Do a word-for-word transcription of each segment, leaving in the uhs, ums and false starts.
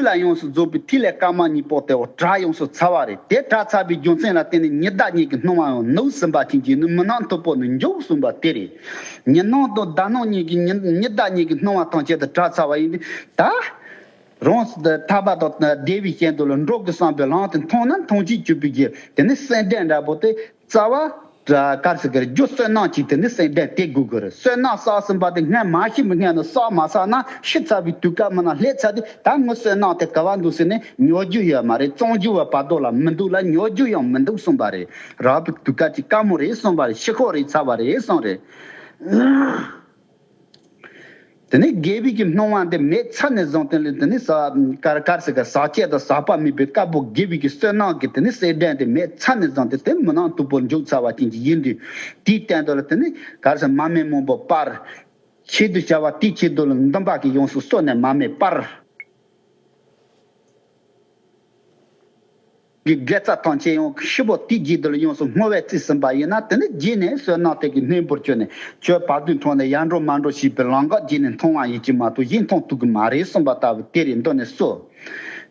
ལ་ཡོངས་སུ་རྫོགས་པའི་ཐིག་ལེ་དཀར་དམར་གཉིས་པོ་དེ་བ་གྲགས་ཡོངས་སུ་ཚར་བ་རེད། དེ་གྲགས་ཚར་བའི་རྒྱུ་མཚན་ལ་བརྟེན་ནས་ཉི་ཟླ་གཉིས་ཀྱི་སྣང་བ་ཡང་ནུབ་ཟིན་པ་ཅན་གྱི་ནི་མི་སྣང་སྟུག་པོ་ནི་མཇུག་སོང་བ་དེ་རེད། ཉི་སྣང་དང་ཟླ་སྣང་གཉིས་ཀྱི་ཉི་ཉི་ཟླ་གཉིས་ཀྱི་སྣང་བ་ཐམས་ཅད་དུ་གྲགས་ཚར་བ་ཡིན་ཏེ། ད་རང་ཐར་པ་དང་བདེ་བའི་གཞན་དུ་ལ་འགྲོ་དགོས་བསམ་པའི་ལམ་དེ་མཐོང་ན་མཐོང་བྱེད་གྱུར་པའི་རྒྱུ་དེ་ནི་སེམས་ལྡན་འདྲ་པོ་དེ། རྩ་བ། གར་སི་གར་རྒྱུ་བསོད་ནམས་ཀྱིས་དེ་ནི་སེམས་ལྡན་དེ་དགོས་དགོས་རེད། བསོད་ནམས་བསགས་ཟིན་པ་དེ་སྔར་མ་ཤི་མི་སྔར་ནས་བསགས་མ་བསགས་ན་ཤི་ཚར་བའི་དུས་སྐབས་མི་ན་སླེབས་ཚར་དུས་ད་ངའི་བསོད་ནམས་དེ་ག་བ་འདུག་ཟེར་ནས་ཉོ་རྒྱུ་ཡོད་མ་རེད། བཙོང་རྒྱུ་བ་བར་དོ་ལ་མི་འདུག་ལ་ཉོ་རྒྱུ་ཡང་མི་འདུག་གསུངས་པ་རེད། རག་པའི་དུས་སྐབས་ཀྱི་དཀའ་མོ་རེད་གསུངས་པ་རེད། ཤི་ཁོག་རེད་ཚར་བ་རེད་གསུངས་རེད། དེ་ནས་དགེ་བའི་གི་སྣང་བ་འདི་མེད་ཚར་ནས་བཟུང་སྟེ་ལས་དེ་ནས་ས་གར་གར་ཟེར་ག་ཟག་བཅས་དང་ཟག་པ་མེད་པའི་དཀར་པོ་དགེ་བའི་གི་བསོད་ནམས་ཀྱི་དེ་ནས་སེམས་ལྡན་དེ་མེད་ཚར་ནས་བཟུང་སྟེ་དེ་མི་སྣང་སྟུག་པོར་འཇུག་ཚར་བ་ཅན་གྱི་ཡིན་དུས། དེའི་སྟེང་དུ་ལ་དེ་ནས་གར་ཟེར་མ་སྨད་སྨོན་པ་སྤར། ཆེད་དུ་བྱ་བ་དེའི་ཆེད་དུ་ལ་འདུན་པ་གི་ཡོངས་སུ་གསོལ་ནས་མ་སྨད་སྤར། གི་དགེ་རྩ་ཐམས་ཅད་ཡང་ཤི་བོ་དེའི་རྗེས་དུ་ལ་ཡོངས་སུ་བསྔོ་བས་བརྩིས་ཟིན་པ་ཡིན་ན། དེ་ནི་རྗེས་ནས་བསོད་ནམས་དེ་གི་སྣོན་པོར་གྱུར་ནས་ཁྱོད་བར་དོའི་འཕྲང་ནས་ཡར་འགྲོ་མར་འགྲོ་བྱེད་པའི་ལམ་ཁ་རྗེས་ནས་མཐོང་བ་ཡིན་གྱི་མ་གཏོགས་གཞན་མཐོང་ཐུབ་ཀྱི་མ་རེད་གསུངས་པ་ལྟ་བུ་དེ་རེད། མདོ་ནས་སོ།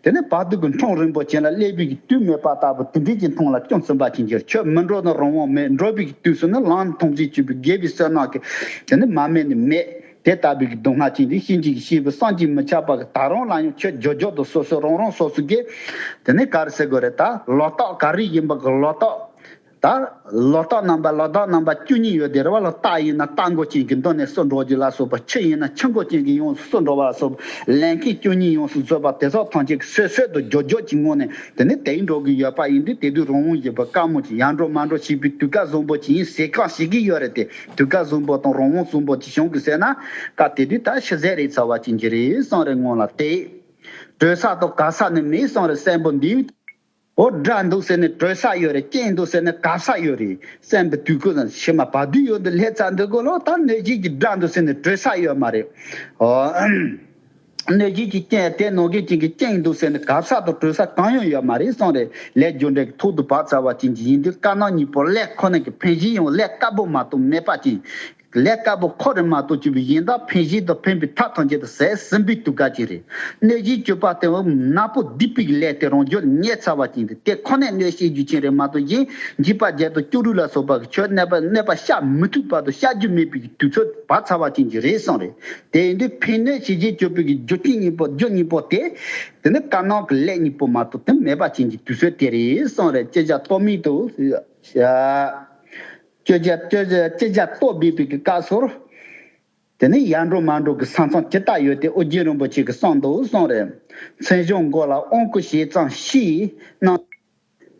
དེ་ནི་བར་དོ་གི་འཕྲང་རིང་པོ་ཅན་ལ་སླེབས་པའི་གི་དུས་མེད་པ་ལྟ་བུ་དེ་འདྲའི་གི་མཐོང་ལ་སྐྱོན་ཟིན་པ་ཅན་གྱི་ཁྱོད་མི་འགྲོ་ན་རང་དབང་མེད། འགྲོ་བའི་གི་དུས་སུ་ནི་ལམ་མཐོང་ཚུལ་གྱུར་པའི་དགེ་བའི་བསོད་ནམས་ཀྱི་དེ་ནི་མ་སྨད་ནི་མེད། དེ་ལྟ་བུའི་གི་སྡུག་བསྔལ་ཅན་གྱི་གཤིན་རྗེ་གི་གཤེད་པོ་བསམ་གྱིས་མི་ཁྱབ་པ་གི་ད་རུང་ལ་ཡང་ཁྱོད་རྒྱུ་རྒྱུ་དུ་སོ་སོ་རང་རང་སོ་སོ་གི་དེ་ནི་ག་རེ་ཟེར་དགོས་རེད། ད་ལོ་རྟགས་ག་རེ་ཡིན་པ་གི་ལོ་རྟགས། ད་ལོ་རྟགས་རྣམ་པ་ལོ་རྟགས་རྣམ་པ་བཅུ་གཉིས་ཡོད་དེ་རེད་བ། ལོ་རྟགས་ཡིན་ན་རྟགས་མགོ་ཅན་གྱི་མདོ་ནས་སུ་འགྲོ་རྒྱུ་ལ་སོགས་པ། ཆུ་ཡིན་ན་ཆུ་མགོ་ཅན་གྱི་ཡོངས་སུ་འགྲོ་བ་ལ་སོགས་པ། ལན་ཁེ་བཅུ་གཉིས་ཡོངས་སུ་རྫོགས་པ་དེ་སོགས་ཐམས་ཅད་ཀྱི་སོ་སོ་དུ་རྒྱུ་རྒྱུ་གྱི་ངོ་ནས་དེ་ནི་དེའི་འགྲོ་གི་ཡོད་པ་ཡིན་དུས། དེ་དུས་རང་དབང་ཡོད་པ་དཀའ་མོ་ཅིག་ཡར་འགྲོ་མར་འགྲོ་བྱེད་པའི་དུས་སྐབས་བཟང་པོ་ཅིག་ཡིན་ཟེར་གང་ཞིག་གི་ཡོད་རེད་དེ། དུས་སྐབས་བཟང་པོ་དང་རང་དབང་བཟང་པོ་ཅིག་བྱུང་གི་ཟེར་ན། ཀ་དེ་དུས་ད་ཤི་ཟད་རེད་ཚར་བ་ཅན་གྱི་རེད་གསུངས་རེད། སྔོན་ལ་དེ་གྲོལ་ས་དང་གབ་ས་ནི་མེད་གསུངས་རེད། གསོན་པོ་འདིའི་འོ་དགྲ་འདུག་ཟེར་ནས་གྲོལ་ས་ཡོད་རེད། རྐྱེན་འདུག་ཟེར་ནས་གབ་ས་ཡོད་རེད། གསོན་པོའི་དུས་ཀུན་ཕྱི་མ་བར་དོའི་ཡུལ་དུ་སླེབས་ཚར་འདུག་གོ་ལོ། ད་གནོད་བྱེད་ཀྱི་དགྲ་འདུག་ཟེར་ནས་གྲོལ་ས་ཡོད་མ་རེད། འོ། གནོད་བྱེད་ཀྱི་རྐྱེན་དེ་ནང་གི་རྐྱེན་གྱི་རྐྱེན་འདུག་ཟེར་ནས་གབ་ས་དང་གྲོལ་ས་གང་ཡང་ཡོད་མ་རེད་གསུངས་རེད། ལས་རྒྱུ་འབྲས་ཀྱི་ཐོག་ཏུ་བབས་ཚར་བ་ཅན་གྱི་ཡིན་དུས། དཀར་ནག་གཉིས་པོ་ལས་ཁོ་ན་གི་ཕན་གཞི་ཡང་ལས་དཀར་པོ་མ་གཏོགས་མེད་པ་ཅན། ལས་དཀར་པོ་ཁོ་རང་མ་གཏོགས་གྱུར་པའི་གཞན་དག་ཕན་གཞི་དང་ཕན་པའི་ཐབས་ཐམས་ཅད་དུ་ཟད་ཟིན་པའི་དུས་སྐབས་ཅིག་རེད། གནོད་བྱེད་གྱུར་པ་དེ་ནག་པོ་སྡིག་པའི་ལས་དེ་རང་རྒྱུད་ལ་ཉེ་ཚར་བ་ཅན་དེ་དེ་ཁོ་ནས་གནོད་བྱེད་རྒྱུ་ཅན་རེད་མ་གཏོགས། གཞན་འཇིགས་པ་བརྒྱད་དང་སྐྱུ་རུ་ལ་སོགས་པ་གི་ཆོས་གནོད་པ་གནོད་པ་བཤགས་མི་ཐུབ་པ་དང་བཤགས་རྒྱུ་མེད་པའི་དུས་ཚོད་བབས་ཚར་བ་ཅན་གྱི་རེད་གསུངས་རེད། དེ་ཡིན་དུས་ཕན་གནོད་བྱེད་བྱེད་གྱུར་པའི་གི་རྒྱུ་རྐྱེན་གཉིས་པོ་རྒྱུ་གཉིས་པོ་དེ། དེ་ནི་དཀར་ནག་གི་ལས་གཉིས་པོ་མ་གཏོགས་དེ་མེད་པ་ཅན་གྱི་དུས་ཚོད་དེ་རེད་གསུངས་རེད། ཅི་བྱ་གཏོལ་མེད་དུ། ཅི་བྱ་ཅི་བྱ་ཅི་བྱ་གཏོལ་མེད་པའི་གི་སྐབས་སུ། དེ་ནས་ཡར་འགྲོ་མར་འགྲོ་གི་ས་མཚམས་ཇི་ལྟར་ཡོད་དེ་ཨོ་རྒྱན་རིན་པོ་ཆེ་གིས་གསུངས་འདུག་གསུངས་རེད། མཚན་གཞུང་མགོ་ལ་དབང་བསྐུར་བྱས་ཙམ་ཤེས་ན།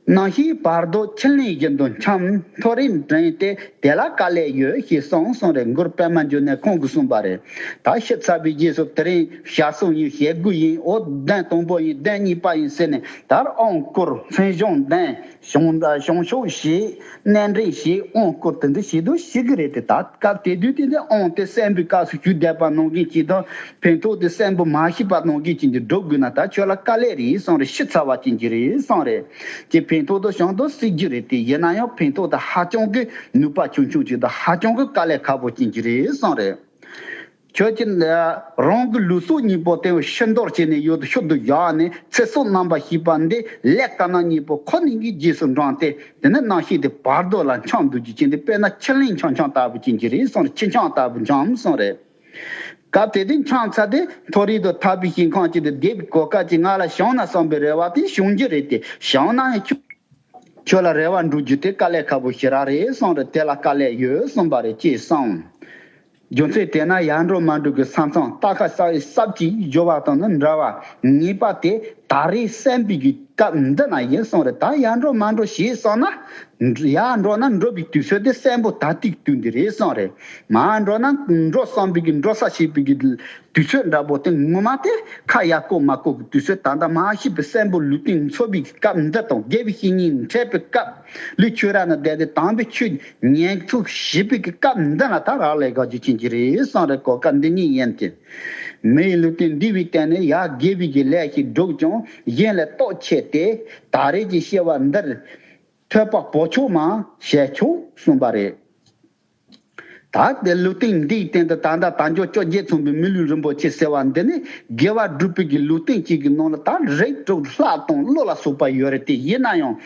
ནམ་ཞིག་བར་དོ་ཆུ་ལེན་བཞིན་དུ་འཁྱམས། མཐོ་རིས་འགྲིམས་ཏེ་དེ་ལ་དཀའ་ལས་ཡོད་ཞེས་གསུངས་གསུངས་རེད། མགུར་པདྨ་འབྱུང་གནས་ཁོང་གིས་གསུངས་པ་རེད། ད་ཤི་ཚར་བའི་རྗེས་སུ་དེ་རིང་ཞག་གསུམ་ཡིན། ཞེ་དགུ་ཡིན། འོ་བདུན་དང་པོ་ཡིན། བདུན་གཉིས་པ་ཡིན་ཟེར་ནས་ད་དབང་བསྐུར། མཚན་གཞུང་འདོན། གཞུང་གཞུང་ཕྱོགས་ཞེས་གནས་འདྲེན་ཞེས་དབང་བསྐུར་དེ་འདྲ་བྱེད་དུ་ཞིག་གི་རེད་དེ། ད་སྐབས་དེ་དུས་དེ་ནས་དབང་དེ་གསོན་པོའི་སྐབས་སུ་ཞུ་བསྡད་པ་ནང་བཞིན་གྱིས་དང་། ཕན་ཐོགས་དེ་གསོན་པོ་མ་ཤི་བ་ནང་བཞིན་གྱིས་འདི་སྒྲུབ་དགོས་ན་ད་ཁྱོད་ལ་དཀའ་ལས་རེད་གསུངས་རེད། ཤི་ཚར་བ་ཅན་གྱི་རེད་གསུངས་རེད། ཀྱི་ཕན་ཐོགས་དང་བྱང་དུ་སྲིད་རྒྱུ་རེད་དེ། ཡིན་ན་ཡང་ཕན་ཐོགས་དེ་ཧ་ཅང་གི་ནུས་པ་ཆུང་ཆུང་ཅིག་དང་ཧ་ཅང་གི་དཀའ་ལས་ཁག་པོ་ཅན་གྱི་རེད་གསུངས་རེད། ཁྱོད་ཀྱིས་རང་གི་ལུས་སྲོག་གཉིས་པོ་དེ་ཕྱིར་འདོར་བྱས་ནས་ཡུལ་དུ་ཤུལ་དུ་བཞག་ནས་ཚེ་སྲོག་རྣམ་པར་ཤེས་པ་འདི་ལས་དཀར་ནག་གཉིས་པོ་ཁོ་ནའི་གི་རྗེས་སུ་འབྲངས་ཏེ། དེ་ནས་ནམ་ཞིག་དེ་བར་དོ་ལ་འཁྱམས་འདུག་རྒྱུ་ཅན་དེ། དཔེར་ན་ཆུ་ལེན་འཁྱམས་འཁྱམས་ལྟ་བུ་ཅན་གྱི་རེད་གསུངས་རེད། ཆུ་འཁྱམས་ལྟ་བུ་འཁྱམས་གསུངས་རེད། སྐབས་དེ་དུས་འཁྱམས་ཚར་དེ་མཐོ་རིས་དང་ཐར་པའི་ཞིང་ཁམས་ཅིག་ཏུ་བསྡད་པའི་གོ་སྐབས་ཅིག་ང་ལ་བྱུང་ན་བསམ་པའི་རེ་བ་དེ་བྱུང་རྒྱུ་རེད་དེ། བྱུང་ན་ཡང་ཁྱོད། ཁྱོད་ལ་རེ་བ་འགྲུབ་རྒྱུ་དེ་དཀའ་ལས་ཁག་པོ་ཞེ་དྲག་རེད་གསུངས་རེད། དེ་ལ་དཀའ་ལས་ཡོད་གསུངས་པ་རེད་ཅེས་གསུངས། རྒྱུ་མཚན་དེས་ན་ཡར་འགྲོ་མར་འགྲོ་གི་ས་མཚམས་རྟ་ཁ་ས་ཡི་སྲབ་ཀྱིས་སྦྱོར་བ་དང་ནི་འདྲ་བ་ངེས་པ་དེ་ད་རེས་གསོན་པའི་གི་སྐབས་འདི་ན་ཡིན་གསུངས་རེད། ད་ཡར་འགྲོ་མར་འགྲོ་བྱས་སོང་ན། ཡར་འགྲོ་ན་འགྲོ་བའི་དུས་ཚོད་དེ་གསོན་པོ་ད་ལྟའི་དུས་འདི་རེད་གསུངས་རེད། མར་འགྲོ་ན་འགྲོ་བསམ་པའི་གི་འགྲོ་ས་བྱེད་པའི་གི་དུས་ཚོད་འདྲ་པོ་དེ་ངོ་མ་དེ་ཁ་ཡར་བསྐོར་མར་བསྐོར་གྱི་དུས་ཚོད། ད་ལྟ་མ་ཤི་བའི་གསོན་པོ་ལུས་རྟེན་འཚོ་བའི་སྐབས་འདི་དང་། དགེ་བའི་བཤེས་གཉེན་འཕྲད་པའི་སྐབས། ལུས་ཆོས་ར་ན་བསྡད་དེ་དམ་པའི་ཆོས་ཉན་ཚུལ་ཞིབ་པའི་སྐབས་འདི་ལ་ད་རག་ལས་དགའ་རྒྱུ་ཅན་གྱི་རེད་གསུངས་རེད། གོ་སྐབས་འདི་ཉིད་ཡིན་ཏེ། མི་ཡི་ལུས་རྟེན་འདི་བའི་སྟེང་ནས་ཡར་དགེ་བའི་གི་ལས་ཤིག་བསྒྲུབས་ཀྱང་གཞན་ལས་སྟོབས་ཆེ་སྟེ། ད་རེས་ཀྱི་སྐྱེ་བ་འདིར་ཐོས་པ་པོ་ཆོག་མ་ཞལ་ཆོག་གསུངས་པ་རེད། ད་དེ་ལུས་རྟེན་འདིའི་སྟེང་དུ་ད་ལྟ་དལ་འབྱོར་བཅོ་བརྒྱད་མཚུངས་པའི་མི་ལུས་རིན་པོ་ཆེ་ཟེར་བ་འདི་ནི་དགེ་བ་སྒྲུབ་པའི་གི་ལུས་རྟེན་གཅིག་གི་ནང་ལ་ད་རིགས་དྲུག་ལྷ་དང་ཀླུ་ལ་སོགས་པ་ཡོད་རེད་དེ། ཡིན་ན་ཡང་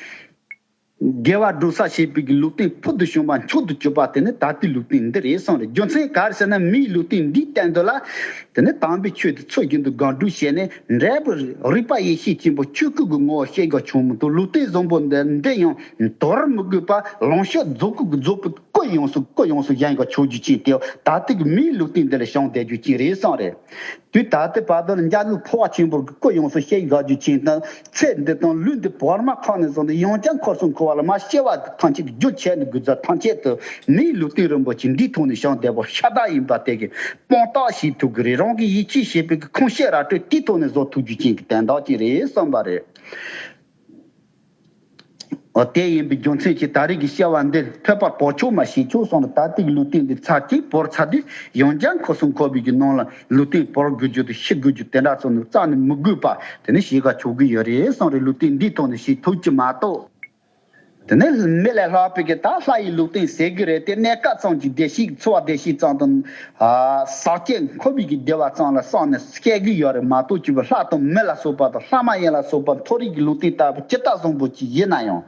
དགེ་བ་སྒྲུབ་ས་བྱེད་པའི་གི་ལུས་རྟེན་ཕུལ་དུ་བྱུང་བ་མཆོག་ཏུ་གྱུར་པ་དེ་ནི་ད་ལྟའི་ལུས་རྟེན་འདི་རེད་གསུངས་རེད། རྒྱུ་མཚན་ག་རེ་ཟེར་ན་མིའི་ལུས་རྟེན་འདིའི་སྟེང་དུ་ལ་དེ་ནི་དམ་པའི་ཆོས་དེ་ཚུལ་བཞིན་དུ་སྒོམ་སྒྲུབ་བྱས་ནས་འབྲས་བུ་རིག་པ་ཡེ་ཤེས་ཆེན་པོ་ཆོས་སྐུ་གི་ངོ་བོ་ཤེས་དགོས་བྱུང་མི་འདུག་ལུས་རྟེན་བཟང་པོ་འདི་འདི་ཡང་དོར་མི་དགོས་པ་ལོངས་སྤྱོད་རྫོགས་སྐུ་གི་རྫོགས་པའི་སྐུ་ཡོངས་སུ་སྐུ་ཡོངས་སུ་གཞན་ག་ཆོག་རྒྱུ་ཅན་དེ་ད་ལྟའི་གི་མིའི་ལུས་རྟེན་འདི་ལ་བྱུང་བསྡད་རྒྱུ་ཅན་རེད་གསུངས་རེད། དུས་ད་ལྟའི་བར་དུ་ལ་འཇའ་ལུས་འཕོ་བ་ཆེན་པོར་སྐུ་ཡོངས་སུ་ཤེས་དགའ་རྒྱུ་ཅན་དང་ཚེ་འདི་དང་ལུས་འདི་བར་མ་ཐོག་ནས་བཟུང་སྟེ་ཡང་བསྐྱར་འཁོར་གསུམ་འཁོར་བ་ལ་མ་སྐྱེ་བ་ཐམས་ཅད་ཀྱི་རྒྱུ་བྱས་ནས་དགོས་ཚད་ཐམས་ཅད་དུ་མིའི་ལུས་རྟེན་རིན་པོ་ཆེ་འདིའི་ཐོག་ནས་བྱུང་བསྡད་པ་ཤ་སྟག་ཡིན་པ་དེ་གི་དཔང་རྟགས་བྱེད་ཐུབ་ཀྱི་རེད། རང་གི་ཡིད་ཆེས་བྱེད་པའི་གི་ཁུངས་སྐྱེལ་ར་སྤྲོད་དེའི་ཐོག་ནས་བཟོ་ཐུབ་རྒྱུ་ཅན་གྱི་དོན་དག་ཅིག་རེད་བསམ་པ་རེད། འོ་དེ་ཡིན་པའི་རྒྱུ་མཚན་གྱིས་ད་རེས་ཀྱི་བཤད་པ་འདི་ཐོས་པ་བོར་ཆོག་མ་བྱེད་ཆོག་གསུངས་ནས་ད་ལྟའི་ལུས་རྟེན་འདི་ཚར་གཅིག་བོར་ཚར་དུས་ཡང་བསྐྱར་འཁོར་གསུམ་འཁོར་བའི་གི་ནང་ལ་ལུས་རྟེན་བོར་དགོས་རྒྱུ་དང་ཤི་དགོས་རྒྱུ་དེ་འདྲ་ཚོ་ནི་རྩ་ནས་མི་དགོས་པ་དེ་ནི་ཤི་ག་ཆོག་གི་ཡོད་རེད་གསུངས་རེད། ལུས་རྟེན་འདིའི་ཐོག་ནས་ཤི་ཐུབ་ཀྱི་མ་གཏོགས། དེ་ནས་མི་ལས་ལྷག་པའི་གི་ད་ལྷ་ཡི་ལུས་རྟེན་ཟེར་གི་རེད་དེ། གནས་སྐབས་ཙམ་གྱི་བདེ་སྐྱིད་འཚོ་བ་བདེ་སྐྱིད་ཙམ་དང་། ཟག་བཅས་འཁོར་བའི་གི་བདེ་བ་ཙམ་ལ་བསམ་ནས་སྐྱེ་གི་ཡོད་རེད་མ་གཏོགས་ཅིག་པ་ལྷ་དང་མི་ལ་སོགས་པ་དང་ལྷ་མ་ཡིན་ལ་སོགས་པ་མཐོ་རིས་ཀྱི་ལུས་རྟེན་ལྟ་བུ་ཇི་ལྟར་བཟང་པོ་ཅིག་ཡིན་ན་ཡང་།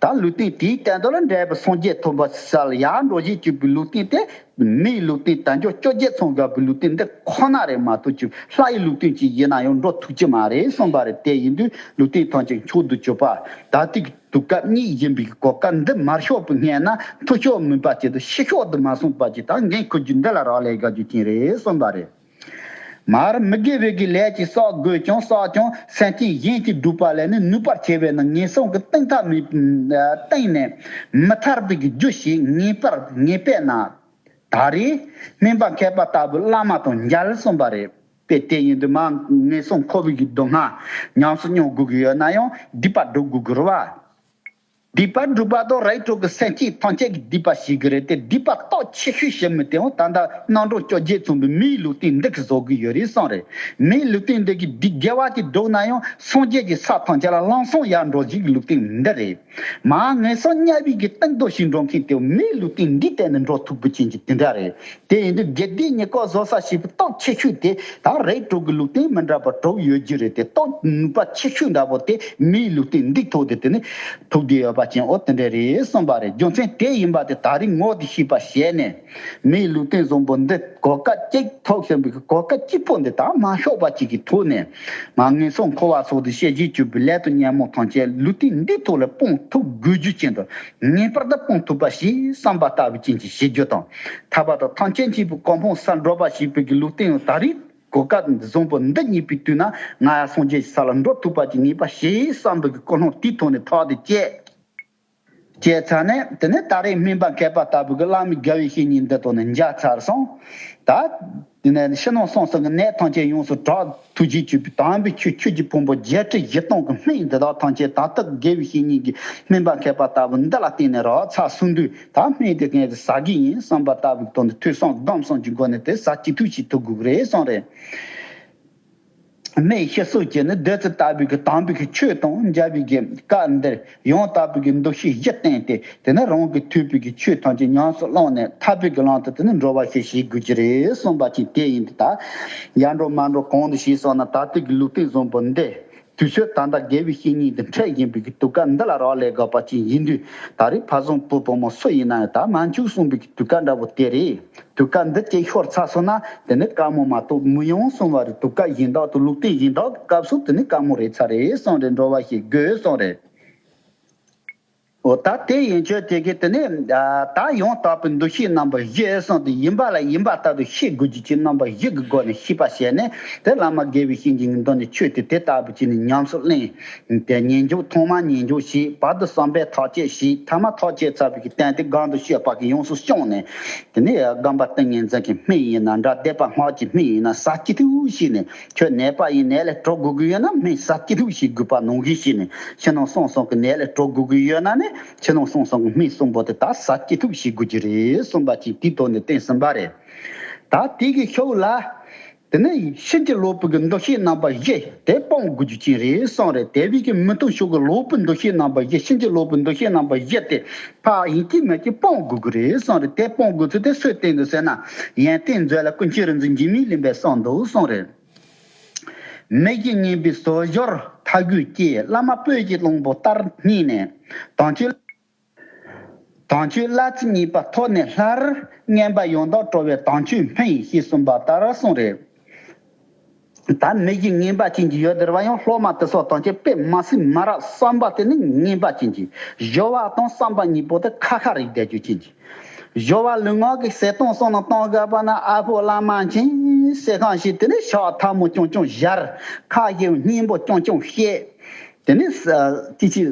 ད་ལུས་རྟེན་དེའི་སྟེང་དུ་ལ་འབྲས་བུ་སངས་རྒྱས་ཐོབ་པ་ས་ལ་ཡར་འགྲོ་བཞིན་གྱུར་པའི་ལུས་རྟེན་དེ། མིའི་ལུས་རྟེན་དལ་འབྱོར་བཅོ་བརྒྱད་ཚང་དགའ་བའི་ལུས་རྟེན་འདི་ཁོ་ན་རེད་མ་གཏོགས་ཅིག་ལྷ་ཡི་ལུས་རྟེན་ཅིག་ཡིན་ན་ཡང་འགྲོ་ཐུབ་ཀྱི་མ་རེད་གསུངས་པ་རེད། དེ་ཡིན་དུས་ལུས་རྟེན་ཐམས་ཅད་མཆོག་ཏུ་གྱུར་པ་ད་ལྟའི་དུས་སྐབས་གཉིས་ཡིན་པའི་གོ་སྐབས་འདི་མར་ཤོག་པའི་སྔས་ན་མཐོ་ཤོས་མིན་པ་ཅིག་དང་ཕྱི་ཤོག་ཏུ་མ་སོང་བ་ཅིག་དང་འགན་འཁུར་རྒྱུ་འདི་ལ་རག་ལས་དགའ་རྒྱུ་ཅན་རེད་གསུངས་པ་རེད། མར་མི་དགེ་བའི་གི་ལས་ཀྱིས་བསགས་དགོས་ཀྱང་བསགས་ཀྱང་སེམས་ཅན་གཞན་གྱི་སྒྲུབ་པ་ལས་ནི་ནུས་པར་བྱེད་པས་ན་ངན་སོང་གི་གཏིང་མཐའ་མི་གཏིང་ནས་མི་ཐར་པའི་གི་རྒྱུ་ཞིག་ངེས་པར་ངེས་པས་ན། ད་རེས་སྨན་པ་མཁས་པ་ལྟ་བུ་བླ་མ་དང་མཇལ་གསུངས་པ་རེད། དཔེ་དེ་ཡིན་དུས་མ་ངན་སོང་འཁོར་བའི་གི་སྡུག་བསྔལ་ཉམས་སུ་མྱོང་དགོས་ཀྱི་ཡོད་ན་ཡང་སྡིག་པ་སྒྲུབ་དགོས་ཀྱི་རེད་བ། སྡིག་པ་སྒྲུབ་པ་དང་རིགས་དྲུག་གི་སེམས་ཅན་ཐམས་ཅད་ཀྱི་སྡིག་པ་ཞིག་གི་རེད་དེ། སྡིག་པ་སྟོབས་ཆེ་ཤོས་ཞིག་མི་དེའང་ད་ལྟ་རྣམ་གྲངས་བཅོ་བརྒྱད་མཚུངས་པའི་མིའི་ལུས་རྟེན་འདི་གི་བཟོ་གི་ཡོད་རེད་གསུངས་རེད། མིའི་ལུས་རྟེན་འདི་གི་སྡིག་དགེ་བ་ཅིག་སྒྲུབ་ན་ཡང་སངས་རྒྱས་ཀྱི་ས་ཐམས་ཅད་ལ་ལམ་སང་ཡར་འགྲོ་བཞིན་གྱི་ལུས་རྟེན་འདི་རེད། མར་ངན་སོང་དམྱལ་བའི་གི་གཏིང་རྡོ་ཞིག་འགྲོ་མཁན་དེ་མིའི་ལུས་རྟེན་འདི་བརྟེན་ནས་འགྲོ་ཐུབ་པ་ཅན་གྱི་དེ་འདྲ་རེད། དེ་ཡིན་དུས་དགེ་སྡིག་གཉིས་ཀ་བཟོ་ས་ཞིག་པའི་སྟོབས་ཆེ་ཤོས་དེ་ད་རིགས་དྲུག་གི་ལུས་རྟེན་མི་འདྲ་བ་དྲུག་ཡོད་རྒྱུ་རེད་དེ། སྟོབས་ནུས་པ་ཆེ་ཤོས་འདྲ་བོ་དེ་མིའི་ལུས་རྟེན་འདི་ཐོག་དེ་དེ་ནི་ཐུག་བསྡད་ཡོད་པ་ཅན་འོ་དེ་འདྲ་རེད་གསུངས་པ་རེད། རྒྱུ་མཚན་དེ་ཡིན་པ་དེ་ད་རིང་ངོ་དེ་ཤེས་པ་བྱས་ནས་མིའི་ལུས་རྟེན་བཟང་པོ་འདི་གོ་སྐབས་གཅིག་ཐོབ་ཟིན་པའི་གོ་སྐབས་གཅིག་པོ་འདི་ད་མ་ཤོག་པ་ཅིག་གི་ཐོག་ནས་མ་ངན་སོང་འཁོར་བ་སོགས་དེ་ཤེས་བཞིན་གྱུར་པའི་ལས་དང་ཉོན་མོངས་ཐམས་ཅད་ལུས་རྟེན་འདི་ཐོག་ལ་སྤོང་ཐུབ་དགོས་རྒྱུ་ཅན་དུ་ངེས་པར་དུ་སྤོང་ཐུབ་པ་ཞིག་བསམ་པ་ལྟ་བུ་ཅན་གྱི་བྱེད་རྒྱུ་དང་། ཐར་པ་དང་ཐམས་ཅད་མཁྱེན་པའི་གོ་འཕང་སར་འགྲོ་བ་ཞེས་པའི་གི་ལུས་རྟེན་ཡང་ད་རེས་གོ་སྐབས་བཟང་པོ་འདི་རྙེད་པའི་དུས་ན་ང་ཡང་སངས་རྒྱས་ཀྱི་ས་ལ་འགྲོ་ཐུབ་པ་ཅིག་ངེས་པ་ཞིག་བསམ་པའི་གི་ཀུན་སློང་དེའི་ཐོག་ནས་ཐག་དེ་བཅད། བཅད་ཚར་ནས་དེ་ནས་ད་རེས་སྨན་པ་མཁས་པ་ལྟ་བུ་གི་བླ་མའི་དགེ་བའི་བཤེས་གཉེན་འདི་དང་ནི་མཇལ་ཚར་སོང་། ད་དེ་ནས་ཕྱི་ནང་གསང་གསུམ་གྱི་ནད་ཐམས་ཅད་ཡོངས་སུ་དྲག་ཐུགས་རྗེ་ཆེ་བའི་དམ་པའི་ཆོས་ཆོས་ཀྱི་ཕུང་པོ་བརྒྱད་ཁྲི་བཞི་སྟོང་གི་སྨན་འདི་དག་ཐམས་ཅད་ད་ལྟ་དགེ་བའི་བཤེས་གཉེན་གྱི་སྨན་པ་མཁས་པ་ལྟ་བུ་འདི་ལ་བརྟེན་ནས་རག་ཚར་སོང་དུས་ད་སྨན་དེ་ངས་ཟ་གི་ཡིན་བསམ་པ་ལྟ་བུའི་ཐོག་ནས་ཐོས་བསམ་སྒོམ་གསུམ་གྱི་སྒོ་ནས་དེ་ཟ་ཅི་ཐུབ་ཞིག་ཐུབ་དགོས་ཀྱི་རེད་གསུངས་རེད། སྨན་ཞིག་གསོ་བྱས་ནས་བདུད་རྩི་ལྟ་བུའི་གི་དམ་པའི་གི་ཆོས་དང་མཇལ་བའི་གི་སྐབས་འདིར་ཡང་དག་པའི་གི་འདུ་ཤེས་བཞི་བསྟེན་ཏེ་དེ་ནས་རང་གི་ཐོས་པའི་གི་ཆོས་ཐམས་ཅད་ཉམས་སུ་བླངས་ནས་ཐར་པའི་གི་ལམ་དུ་དེ་ནས་འགྲོ་བ་ཞིག་བྱེད་དགོས་ཀྱི་རེད་གསུངས་པ་ཅིག་དེ་ཡིན་དུས་ད་ཡར་འགྲོ་མར་འགྲོ་གང་དུ་བྱས་སོང་ན་ད་ལྟའི་གི་ལུས་རྟེན་བཟང་པོ་འདི་དུས་ཚོད་ད་ལྟ་དགེ་བའི་བཤེས་གཉེན་དུ་འཕྲད་བཞིན་པའི་གི་དུས་སྐབས་འདི་ལ་རག་ལས་དགོས་པ་ཅིག་ཡིན་དུས་ད་རེས་ཕ་བཟང་བུ་བུ་མོ་སུ་ཡིན་ན་ཡང་ད་མ་འཆུག་གསུངས་པའི་གི་དུས་སྐབས་འདྲ་བོ་དེ་རེད། དུས་སྐབས་འདི་གཅིག་ཤོར་ཚར་སོང་ན་དེ་ནི་དཀའ་མོ་མ་གཏོགས་མི་ཡོང་གསུང་བ་རེད། དུས་སྐབས་གཞན་དག་དང་ལུས་རྟེན་གཞན་དག་གི་སྐབས་སུ་དེ་ནི་དཀའ་མོ་རེད་ཚར་རེད་གསུངས་རེད། འགྲོ་བ་ཞིག་དགོས་གསུངས་རེད། འོ་ད་དེ་ཡན་ཆོད་དེ་གི་དེ་ནི་ད་ཡང་དག་པའི་འདུ་ཤེས་རྣམ་པ་བཞི་གསུངས་ཏེ་ཡིན་པ་ལ་ཡིན་པ་ལྟར་དུ་ཤེས་དགོས་རྒྱུ་ཅན་རྣམ་པ་བཞི་གི་སྒོ་ནས་ཤེས་པ་བྱས་ནས་དེ་བླ་མ་དགེ་བའི་བཤེས་གཉེན་གྱི་མདུན་ནས་ཆོས་དེ་དེ་ལྟ་བུ་བྱས་ནས་ཉམས་སུ་ལེན། དེ་ཉན་འཇུག་ཐོག་མ་ཉན་འཇུག་བྱས། བར་དུ་བསམ་པས་ཐག་བཅད་བྱས། ཐ་མ་ཐག་བཅད་ཚར་བའི་གི་སྟེང་དེ་སྒང་དུ་སྤྱོད་པ་གི་ཡོངས་སུ་སྐྱོང་ནས། དེ་ནས་སྒོམ་པ་ཏིང་ངེ་འཛིན་གྱི་སྨན་ཡིན་ན་འདྲ། བཟླས་པ་སྔགས་ཀྱི་སྨན་ཡིན་ན་ཟ་ཅི་ཐུབ་བྱས་ནས། ཁྱོད་ནད་པ་ཡིན་ནད་ལས་གྲོལ་དགོས་ཀྱི་ཡོད་ན་སྨན་ཟ་ཅི་ཐུབ་བྱེད་དགོས་པ་ནང་བཞིན་བྱས་ནས། ཕྱི་ནང་གསང་གསུམ་གྱི་ནད་ལས་གྲོལ་དགོས་ཀྱི་ཡོད་ན་ནི་ཕྱི་ནང་གསང་གསུམ་གྱི་སྨན་གསུམ་པོ་དེ་ད་ཟ་ཅི་ཐུབ་བྱེད་དགོས་ཀྱི་རེད་གསུངས་པ་ཅིག་དེའི་ཐོག་ནས་བསྟན་ཟིན་པ་རེད། ད་དེ་གི་ཤུགས་ལ། དེ་ནས་ཕྱིན་ཅི་ལོག་པའི་གི་འདུ་ཤེས་རྣམ་པ་བཞི་དེ་སྤོང་དགོས་རྒྱུ་ཅན་རེད་གསུངས་རེད། དེ་བས་ཀྱི་མི་མཐུན་ཕྱོགས་ཀྱི་ལོག་པའི་འདུ་ཤེས་རྣམ་པ་བཞི། ཕྱིན་ཅི་ལོག་པའི་འདུ་ཤེས་རྣམ་པ་བཞི་དེ་ཕར་ཡིན་གཅིག་མིན་གཅིག་སྤོང་དགོས་ཀྱི་རེད་གསུངས་རེད། དེ་སྤོང་དགོས་ཚུལ་དེ་སུས་བསྟན་དགོས་ཟེར་ན། ཡོན་ཏན་མཛོད་ལ་ཀུན་མཁྱེན་རིག་འཛིན་འཇིགས་མེད་གླིང་པས་གསུངས་འདུག་གསུངས་རེད། མི་གཞན་ངན་པའི་ཟོལ་སྦྱོར་ཐ་གུས་སྐྱེས། བླ་མ་སྤོས་ཀྱི་གླང་པོ་ལྟར་སྙིང་ནས། དམ་ཆོས། དམ་ཆོས་བླ་ཚིག་གཉིས་པ་ཐོག་ནས་སླར། ངན་པ་ཡང་དག་གྲོལ་བའི་དམ་ཆོས་འཕེན། ཞེས་གསུངས་པ་ལྟར་གསུངས་རེད། ད་མི་གཞན་ངན་པ་ཅན་གྱི་ཡོད་དེ་རེད་བ། ཡང་སློབ་མ་དེ་ཚོ་དང་ཆེ་དཔེ་མ་སྲིད་མ་རབས་བསམ་པ་དེ་ནི་ངན་པ་ཅན་གྱི། སྦྱོར་བ་དང་བསམ་པ་གཉིས་པོ་དེ་ཁ་ཁ་རེད་བསྡད་རྒྱུ་ཅན་གྱི། སྦྱོར་བ་ལུས་ངག་གི་ཟས་གཏོང་སོང་ན་གཏོང་དགོས་པ་ན། ཨ་ཕོ་བླ་མ་མཁྱེན་ཟེར་གང་ཞིག་དེ་ནི་ཕྱག་ཐལ་མོ་རྐྱང་རྐྱང་སྦྱར། ཁ་ཞེ་སྙན་པོ་རྐྱང་རྐྱང་བཤད། དེ་ནས་ས་ཅི་ཅི་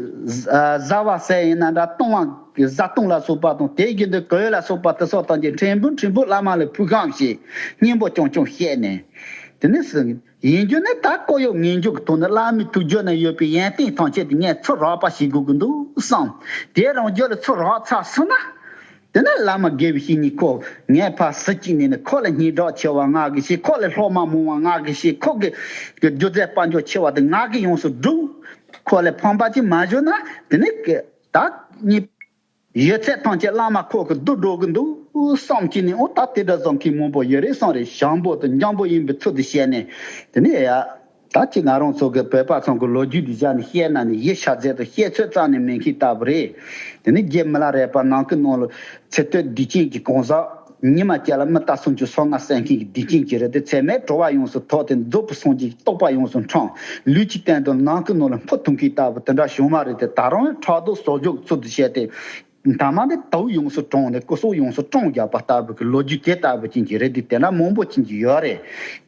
ཟ་བ་ཟས་ཡིན་ན་འདྲ། བཏུང་བ་གི་བཟའ་བཏུང་ལ་སོགས་པ་དང་། དེ་བཞིན་དུ་གོས་ལ་སོགས་པ་དེ་སོགས་དང་གཅིག་ཕྲན་བུ་ཕྲན་བུ་བླ་མ་ལ་ཕུལ་གང་ཞིག་སྙན་པོ་རྐྱང་རྐྱང་བཤད་ནས། དེ་ནས་ཡིན་རྒྱུ་ནི་ད་ལྐོག་གཡོ་ངན་འཇུག་གི་ཐོག་ནས་བླ་མའི་ཐུགས་རྒྱུད་ན་ཡོད་པའི་ཡོན་ཏན་ཐམས་ཅད་དེ་ངས་ཚུར་རག་པ་བྱེད་དགོས་ཀྱི་འདུག་བསམ། དེ་རང་རྒྱུད་ལ་ཚུར་རག་ཚར་སོང་ན། དེ་ནས་བླ་མ་དགེ་བའི་བཤེས་གཉེན་ཁོ། ངས་ཕར་ཟུར་གཅིག་ནས་ནི་ཁོ་ལ་སྙན་གྲགས་ཆེ་བ་ང་གིས་བྱེད། ཁོ་ལ་སློབ་མ་མང་བ་ང་གིས་བྱེད། ཁོ་གི་གི་སྒྱུ་རྩལ་དཔལ་འབྱོར་ཆེ་བ་དེ་ང་གིས་ཡོངས་སུ་བསྒྲུབ། ཁོ་ལ་ཕན་པ་ཅིག་མ་བྱུང་ན། དེ་ནས་གི་ད་གཉིས་ཡོད་ཚད་ཐམས་ཅད་བླ་མ་ཁོ་གིས་བསྡུ་འགྲོ་གི་འདུག་བསམ་གྱི་ནས། འོ་ད་དེ་འདྲ་བཟོ་མཁན་མང་པོ་ཡོད་རེད་བསམ་རེད། ཞང་པོ་དང་འཇམ་པོ་ཡིན་པའི་ཚུལ་དུ་བཤད་ནས། དེ་ནས་ཡ། ད་ཅི་ང་རང་ཚོ་གི་བོད་པ་ཚང་གི་ལོ་རྒྱུས་འདི་བཞག་ནས་བཤད་ན་ནི་ཡིད་ཆ་མཛད་དུ་བཤད་ཚོད་རྩ་ནས་མེད་མཁན་ལྟ་བུ་རེད། དེ་ནི་རྗེ་མི་ལ་རས་པ་ནང་ཁུལ་ནང་ལ་ཚེ་སྟོད་སྡིག་ཅན་གྱི་གང་ཟག་ཉི་མ་བརྒྱ་ལ་མི་རྟ་སུམ་ཅུ་སོ་ལྔ་བསད་མཁན་གྱི་སྡིག་ཅན་གྱི་རེད་དེ། ཚེ་སྨད་གྲོལ་བ་ཡོངས་སུ་ཐོབ་སྟེ་རྫོགས་པའི་སངས་རྒྱས་ཀྱི་རྟོགས་པ་ཡོངས་སུ་འཁྲུངས། ལུས་ཀྱི་སྟེང་དུ་ནང་ཁུལ་ནང་ལ་འཕུར་ཐུབ་མཁན་ལྟ་བུ་དེ་འདྲ་བྱུང་བ་རེད་དེ། ད་རུང་ཕྲག་དོག་ཟོལ་ཟོག་ཚུལ་དུ་བྱས་ཏེ། མཐའ་མ་དེ་དུག་ཡོངས་སུ་བཀྲུངས་ནས་སྐུ་སྲོག་ཡོངས་སུ་བཀྲོངས་བཞག་པ་ལྟ་བུ་གི་ལོ་རྒྱུས་དེ་ལྟ་བུ་ཅན་གྱི་རེད་དེ། དེ་འདྲ་མང་པོ་ཅན་གྱི་ཡོད་རེད།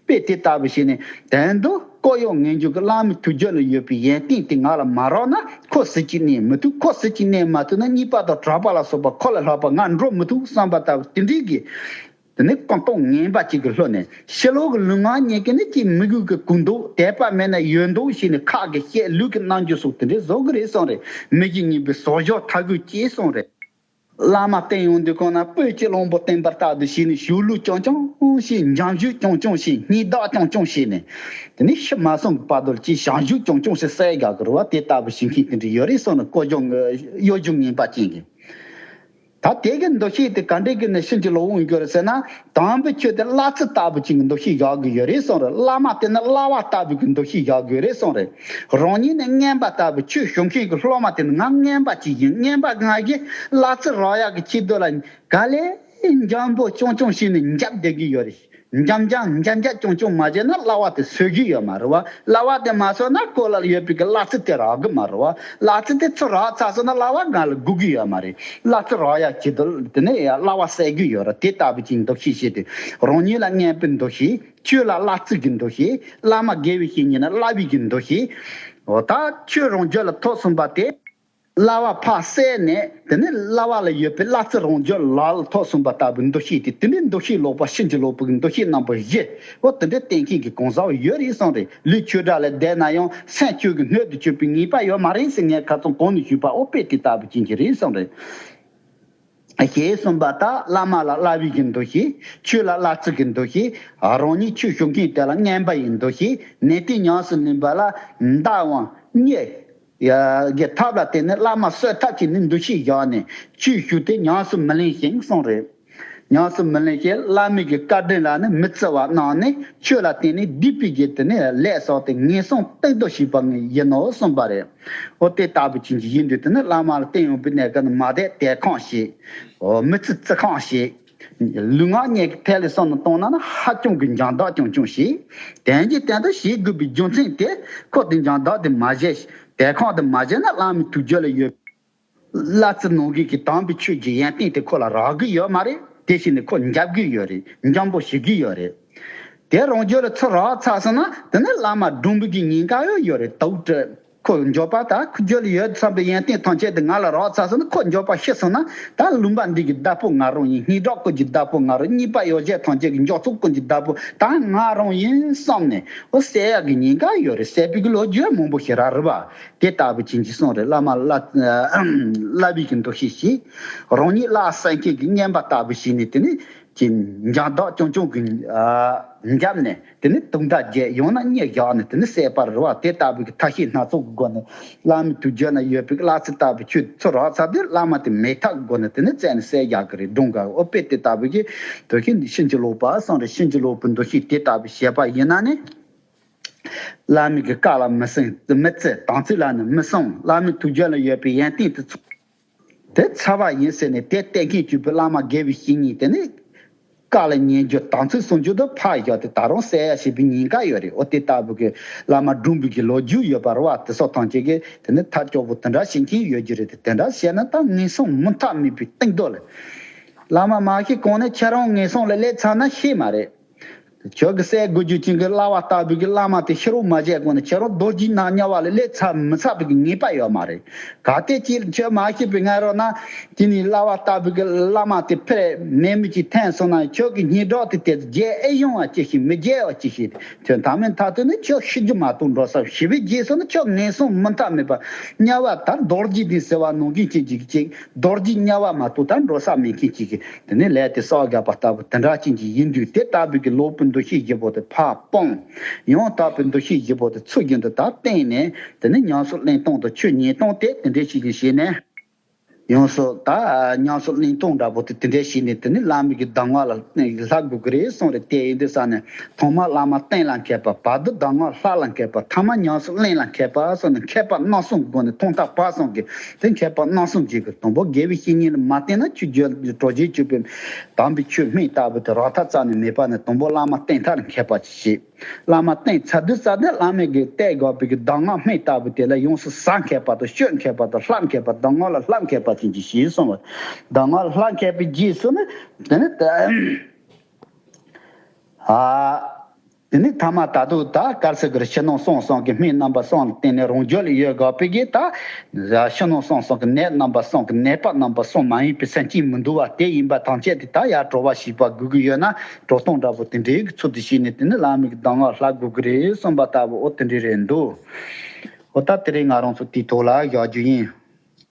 དཔེ་དེ་ལྟ་བུ་བྱས་ནས་དོན་དུ་ལྐོག་གཡོ་ངན་འཇུག་གི་བླ་མའི་ཐུགས་རྒྱུད་ལ་ཡོད་པའི་ཡོན་ཏན་དེ་ང་ལ་མ་རག་ན། ཁོ་ཟུར་གཅིག་གནས་མི་ཐུབ། ཁོ་ཟུར་གཅིག་གནས་མ་ཐུབ་ན་གཉིས་པ་དང་གྲགས་པ་ལ་སོགས་པ་ཁོ་ལས་ལྷག་པ་ང་འགྲོ་མི་ཐུབ་བསམ་པ་ལྟ་བུ་དེ་འདྲའི་གི། དེ་ནས་ཀུན་རྟོག་ངན་པ་གཅིག་གི་ལྷོད་ནས། ཕྱི་ལོགས་ཀྱི་ལུས་ངག་གཉིས་ཀྱིས་ནི་ཅིག་མི་དགོས་ཀྱི་གུ་འདུག་དད་པ་མེད་ན་ཡོད་འདུག་ཞེས་ནས་ཁ་གིས་བཤད། ལུས་ཀྱི་རྣམ་འགྱུར་སོགས་དེ་འདྲའི་བཟོ་གི་རེད་གསུངས་རེད། མི་གཞན་ངན་པའི་ཟོལ་ཟོག་ཐ་གུས་སྐྱེས་གསུངས་རེད། བླ་མ་བསྟེན་ཡོང་དུས་གང་ན་སྤོས་ཀྱི་གླང་པོ་བསྟེན་པ་ལྟ་བུ་བྱས་ནས་ཞབས་ལུས་རྐྱང་རྐྱང་བྱས། འཇམ་བཞུགས་རྐྱང་རྐྱང་བྱས། སྙན་གྲགས་རྐྱང་རྐྱང་བྱས་ནས། དེ་ནས་ཕྱི་མ་སོང་གི་བར་དུ་ལ་ཅིག་བྱང་ཆུབ་རྐྱང་རྐྱང་བྱས་བསད་དགོས་ཀྱི་རེད་བ། དེ་ལྟ་བུ་བྱེད་མཁན་དེ་འདྲ་ཡོད་རེད་གསུངས་ནས། ལྐོག་གཡོ་གཡོ་སྒྱུ་ངན་པ་ཅན་གྱི། ད་དེ་གི་འདུ་ཤེས་དེ་ག་འདྲས་ཀྱི་ནས་ཕྱིན་ཅི་ལོག་འོང་གི་རེད་ཟེར་ན། དམ་པའི་ཆོས་དེ་བླ་རྩི་ལྟ་བུ་ཅན་གྱི་འདུ་ཤེས་བཞག་དགོས་ཡོད་རེད་གསུངས་རེད། བླ་མ་དེ་ནི་བླ་བ་ལྟ་བུ་གི་འདུ་ཤེས་བཞག་དགོས་རེད་གསུངས་རེད། རང་ཉིད་ནི་ངན་པ་ལྟ་བུ། ཆོས་ཞུ་མཁན་གྱི་སློབ་མ་དེ་ནི་ང་ངན་པ་ཅིག་ཡིན། ངན་པ་ང་གིས་བླ་རྩི་རག་ཡག་གི་ཆེད་དུ་ལ་ག་ལེ་འཇམ་པོ་རྐྱང་རྐྱང་བྱས་ནས་འཇབ་བསྡད་ཀྱི་ཡོད་རེད། འཇམ་འཇམ་འཇམ་འཇམ་རྐྱང་རྐྱང་མ་བྱས་ན་བླ་བ་དེ་གསོད་ཀྱི་ཡོད་མ་རེད་བ། བླ་བ་དེ་མ་གསོད་ན་ཁོ་ལ་ཡོད་པའི་གི་བླ་རྩི་དེ་རག་གི་མ་རེད་བ། བླ་རྩི་དེ་ཚུར་རག་ཚར་སོང་ན་བླ་བ་ང་ལ་དགོས་ཀྱི་ཡོད་མ་རེད། བླ་རྩི་རག་ཡག་ཆེད་དུ་དེ་ནས་ཡང་བླ་བ་བསད་ཀྱི་ཡོད་རེད། དེ་ལྟ་བུ་ཅིག་འདུ་ཤེས་བྱས་ཏེ། རང་ཉིད་ལ་ངན་པའི་འདུ་ཤེས། ཆོས་ལ་བླ་རྩི་གི་འདུ་ཤེས། བླ་མ་དགེ་བའི་བཤེས་གཉེན་ལ་བླ་བའི་གི་འདུ་ཤེས། འོ་ད་ཆོས་རང་རྒྱུད་ལ་ཐོབ་སོང་བ་དེ། བླ་བ་ཕར་བསད་ནས་དེ་ནས་བླ་བ་ལ་ཡོད་པའི་བླ་རྩི་རང་རྒྱུད་ལ་ཐོབ་སོང་བ་ལྟ་བུའི་འདུ་ཤེས་དེ། དེ་འདྲའི་འདུ་ཤེས་ལོག་པ་ཕྱིན་ཅི་ལོག་པའི་འདུ་ཤེས་རྣམ་པ་བཞི། འོ་དེ་འདྲའི་བསྟེན་མཁན་གྱི་གང་ཟག་ཡོད་རེད་གསུངས་རེད། ལུས་ཆོས་དྲག་ལ་བསྡད་ན་ཡང་སེམས་ཆོས་ཀྱི་སྣོད་དུ་གྱུར་པའི་ངེས་པ་ཡོད་མ་རེད་ཟེར། ངས་ཁ་སང་གོང་ནས་ཞུས་པ། འོ་དཔེ་དེ་ལྟ་བུ་ཅན་གྱི་རེད་གསུངས་རེད། ཞེས་གསུངས་པ་ལྟར། བླ་མ་ལ་བླ་བའི་གི་འདུ་ཤེས། ཆོས་ལ་བླ་རྩི་གི་འདུ་ཤེས། རང་ཉིད་ཆོས་ཞུ་མཁན་དེ་ལ་ངན་པ་ཡི་འདུ་ཤེས། ནན་ཏན་ཉམས་སུ་ལེན་པ་ལ་མདའ་དབང་གཉེར། ཡ་གི་ཐབས་ལ་བརྟེན་ནས་བླ་མ་གསོད་ཐབས་ཀྱི་ནི་འདུ་ཤེས་བཞག་ནས་ཆོས་ཞུ་སྟེ་ཉམས་སུ་མི་ལེན་ཞིང་གསུངས་རེད། ཉམས་སུ་མི་ལེན་ཞིང་བླ་མའི་གི་བཀའ་དྲིན་ལ་ནི་མི་བརྩི་བ་གནང་ནས། ཆོས་ལ་བརྟེན་ནས་སྡིག་པའི་གི་དེ་ནི་ལས་བསགས་ཏེ་ངན་སོང་གཏིང་རྡོ་བྱས་པ་ཡིན་ནོ་གསུངས་པ་རེད། འོ་དེ་ལྟ་བུ་ཅན་གྱི་ཡིན་དུས་དེ་ནི་བླ་མ་ལ་བསྟེན་ཡོང་པའི་གནས་སྐབས་ནི་མ་དད་དད་ཁོང་བྱེད། འོ་མི་བརྩི་བརྩི་ཁོང་བྱེད། ལུས་ངག་གཉིས་ཀྱི་ཐད་ལ་བསམ་བློ་བཏང་ན་ནི་ཧ་ཅང་གི་འཇང་དག་ཅུང་ཅུང་བྱེད། དོན་གྱི་དོན་དུ་བྱེད་དགོས་པའི་རྒྱུ་མཚན་དེ་ཁོ་དེ་འཇང་དག་དེ་མ་བྱས། དད་ཁོང་དེ་མ་བྱས་ན་བླ་མའི་ཐུགས་རྒྱུད་ལ་ཡོད། བླ་རྩི་ནང་གི་གི་དམ་པའི་ཆོས་ཀྱི་ཡོན་ཏན་དེ་ཁོ་ལ་རག་གི་ཡོད་མ་རེད། དེ་བཞིན་དུ་ཁོ་འཇབ་གི་ཡོད་རེད། འཇམ་པོ་བྱེད་གི་ཡོད་རེད། དེ་རང་རྒྱུད་ལ་ཚུར་རག་ཚར་སོང་ན་དེ་ནི་བླ་མ་སྒྲུང་འབུལ་གྱི་ཉེན་ཁ་ཡང་ཡོད་རེད། དུག་སྤྲད། ཁོ་འཇོག་པ་ད་ཁོ་རྒྱུད་ལ་ཡོད་ཚར་བའི་ཡོན་ཏན་ཐམས་ཅད་དེ་ང་ལ་རག་ཚར་སོང་ན། ཁོ་འཇོག་པ་ཤི་སོང་ན་ད་ལུང་པ་འདི་གི་བདག་པོ་ང་རང་ཡིན། སྙན་གྲགས་ཀུན་གྱི་བདག་པོ་ང་རང་། རྙེད་པ་ཡོ་བྱད་ཐམས་ཅད་ཀྱི་འཇོག་ཚོགས་ཀུན་གྱི་བདག་པོ་ད་ང་རང་ཡིན་བསམ་ནས། འོ་བསད་ཡག་གི་ཉེན་ཁ་ཡོད་རེད། བསད་པའི་གི་ལོ་རྒྱུས་མང་པོ་ཞེ་དྲག་རེད་བ། དེ་ལྟ་བུ་ཅན་གྱི་གསུངས་རེད། བླ་མ་བླ་བླ་བའི་གི་འདུ་ཤེས་བྱེད། རང་ཉིད་བླ་བསད་མཁན་གྱི་ངན་པ་ལྟ་བུ་བྱས་ནས་དེ་ནི་ཅི་འཇང་དག་ཅུང་ཅུང་གི་ཨ་ འཇབ་ནས་དེ་ནི་དུག་མདའ་བརྒྱབ། ཡང་ན་སྙིང་བཞག་ནས་དེ་ནི་བསད་པར་རེ་བ། དེ་ལྟ་བུའི་གི་ཐབས་ཤེས་སྣ་ཚོགས་ཀྱི་སྒོ་ནས་བླ་མའི་ཐུགས་རྒྱུད་ན་ཡོད་པའི་གི་བླ་ཚིག་ལྟ་བུའི་ཆོས་ཚུར་རག་ཚར་དུས་བླ་མ་དེ་མེད་ཐབས་སྒོ་ནས་དེ་ནི་བཙལ་ནས་བསད་རྒྱག་གི་རེད། སྒྲུང་ག་ཨོ་པེ་དེ་ལྟ་བུའི་གི་དོན་ཤེས་འདི་ཕྱིན་ཅི་ལོག་པ་སོང་རེད། ཕྱིན་ཅི་ལོག་པའི་འདུ་ཤེས་དེ་ལྟ་བུ་བྱས་པ་ཡིན་ན་ནི། བླ་མའི་གི་བཀའ་ལ་མི་སྲུང་མི་བརྩི། དམ་ཚིག་ལ་ནི་མི་སྲུང་། བླ་མའི་ཐུགས་རྒྱུད་ལ་ཡོད་པའི་ཡོན་ཏན་དེ་ཚོ་དེ་ཚར་བ་ཡིན་ཟེར་ནས། དེ་གཏད་འཁེལ་བཅུག་པའི་བླ་མ་དགེ་བའི་བཤེས་གཉེན་དེ་ནི་བཀའ་ལ་ཉན་རྒྱུ་དམ་ཚིག་སྲུང་རྒྱུ་དང་ཕར་བཞག་སྟེ་ད་རུང་བསད་ཡ་བྱེད་པའི་ཉེན་ཁ་ཡོད་རེད། འོ་དེ་ལྟ་བུ་གི་བླ་མ་སྒྲུང་བུ་གི་ལོ་རྒྱུས་ཡོད་པ་རེད་བ། དེ་སོགས་ཐམས་ཅད་ཀྱིས་དེ་ནི་ཐབས་སྐྱོ་པོ་དེ་འདྲ་བྱེད་མཁན་ཡོད་རྒྱུ་རེད་དེ། དེ་འདྲ་བྱས་ན་ད་ངན་སོང་མུ་མཐའ་མེད་པའི་གཏིང་རྡོ་ལ། བླ་མ་མ་ཤི་གོང་ནས་ཁྱེད་རང་ངན་སོང་ལ་སླེབས་ཚར་ན་ཤེས་མ་རེད། ཁྱོད་ཀྱི་སྲས་དགུ་བཅུ་ཅན་གྱི་གླ་བ་ལྟ་བུའི་གི་བླ་མ་དེ་ཤི་རོགས་མ་བྱས་གོང་ནས་ཁྱེད་རང་རྡོ་རྗེ་ནག་དམྱལ་བ་ལ་སླེབས་ཚར་མི་ཚར་བའི་གི་ངེས་པ་ཡོད་མ་རེད། གལ་ཏེ་ཅིག་ཁྱོད་མ་ཤི་བའི་སྔ་རོལ་ན་དེ་ནི་གླ་བ་ལྟ་བུའི་གི་བླ་མ་དེ་ཕར་མེད་མི་ཅིག་ཐོན་སོང་ན། ཁྱོད་ཀྱི་སྙིང་གྲོགས་དེ་དེ་རྒྱལ་ཨེ་ཡོང་བ་ཅི་ཤེས། མི་རྒྱལ་བ་ཅི་ཤེས། ཁྱོད་མཐའ་མའི་མཐའ་དོན་ནི་ཁྱོད་ཤི་རྒྱུ་མ་གཏོགས་འགྲོ་ས། ཤི་བའི་རྗེས་སུ་ནི་ཁྱོད་ངན་སོང་མུ་མཐའ་མེད་པ་དམྱལ་བ་དང་རྡོ་རྗེ་གདན་ཟེར་བ་ནང་བཞིན་ཅིག་ཅིག་ཅིག་རྡོ་རྗེ་དམྱལ་བ་མ་གཏོགས་ད་འགྲོ་ས་མེད་མཁན་ཅིག་གིས་དེ་ནས་ལས་དེ་བསགས་རྒྱག་པ་ལྟ་བུ་དེ་འདྲ་ཅན་གྱི་ཡིན་དུས། དེ་ལྟ་བུའི་གི་ལོག་པའི་འདུ་ཤེས་བཞི་པོ་དེ་ཕར་སྤོང་། ཡང་དག་པའི་འདུ་ཤེས་བཞི་པོ་དེ་ཚུར་རྒྱུན་དུ་ད་བསྟེན་ནས། དེ་ནས་ཉམས་སུ་ལེན་སྟངས་དང་ཆོས་ཉན་སྟངས་དེ་དེ་འདྲའི་ཞིག་གིས་བྱས་ནས། ཡོངས་སུ་ད་ཉམས་སུ་ལེན་སྟངས་འདྲ་པོ་དེ་དེ་འདྲའི་བྱས་ནས། དེ་ནས་བླ་མའི་གི་གདམས་ངག་ལ་བསླབ་དགོས་ཀྱི་རེད་གསུངས་རེད། དེ་ཡིན་དུས་ས་ནས། ཐོག་མར་བླ་མ་བསྟེན་ལ་མཁས་པ། བར་དུ་གདམས་ངག་བསླབ་ལ་མཁས་པ། ཐ་མ་ཉམས་སུ་ལེན་ལ་མཁས་པ་སོགས་ནས་མཁས་པ་རྣམ་གསུམ་གྱི་སྒོ་ནས། ཐོག་མཐའ་བར་གསུམ་གྱི་དེ་མཁས་པ་རྣམ་གསུམ་གྱི་གི་དང་པོ་དགེ་བའི་བཤེས་གཉེན་ལ་མ་བསྟེན་ན། ཆོས་རྒྱུད་གྲོལ་བྱེད་བཅུ་པའི་དམ་པའི་ཆོས་སྨན་ལྟ་བུ་དེ་རག་ཐབས་རྩ་ནས་མེད་པ་ནས། དང་པོ་བླ་མ་བསྟེན་ཐབས་ལ་མཁས་པ་ཞིག་བྱེད། བླ་མ་བསྟེན་ཚར་དུས་ཙམ་དེ་བླ་མས་གི་གཏད་དགོས་པའི་གི་གདམས་ངག་སྨན་ལྟ་བུ་དེ་ལ་ཡོངས་སུ་ཟ་མཁས་པ་དང་། སྤྱོད་མཁས་པ་དང་། བསླབ་མཁས་པ། གདམས་ངག་ལ་བསླབ་མཁས་པ་ཅན་གྱིས་ཞེས་གསུངས་པ། གདམས་ངག་ལ་བསླབ་མཁས་པའི་རྗེས་སུ་ནི་དེ་ནི། ཨ། དེ་ནས་ཐ་མ་ད་དུང་ད་དཀར་གསལ་གྱི་ཕྱི་ནང་གསང་གསུམ་གྱི་སྨན་རྣམ་པ་གསུམ་ལ་བརྟེན་ནས། རང་རྒྱུད་ལ་ཡོད་དགོས་པའི་གི་ད་ཕྱི་ནང་གསང་གསུམ་གྱི་ནད་རྣམ་པ་གསུམ་གྱི་ནད་པ་རྣམ་པ་གསུམ་མ་ཡིན་པའི་སེམས་ཅན་མི་འདུ་བ་དེ་ཡིན་པ་ཐམས་ཅད་དེ་ད་ཡར་གྲོལ་བ་ཞིག་པ་དགོས་ཀྱི་ཡོད་ན། གྲོལ་སྟངས་འདྲ་པོ་དེ་འདྲའི་གི་ཚུལ་དུ་བྱས་ནས། དེ་ནི་བླ་མའི་གི་གདམས་ངག་བསླབ་དགོས་ཀྱི་རེད་གསུངས་པ་ལྟ་བུ། འོ་དེ་འདྲའི་རེད་འདུག་འོ་ད་དེ་རིང་ང་རང་ཚོ་དེའི་ཐོག་ལ་བཞག་རྒྱུ་ཡིན།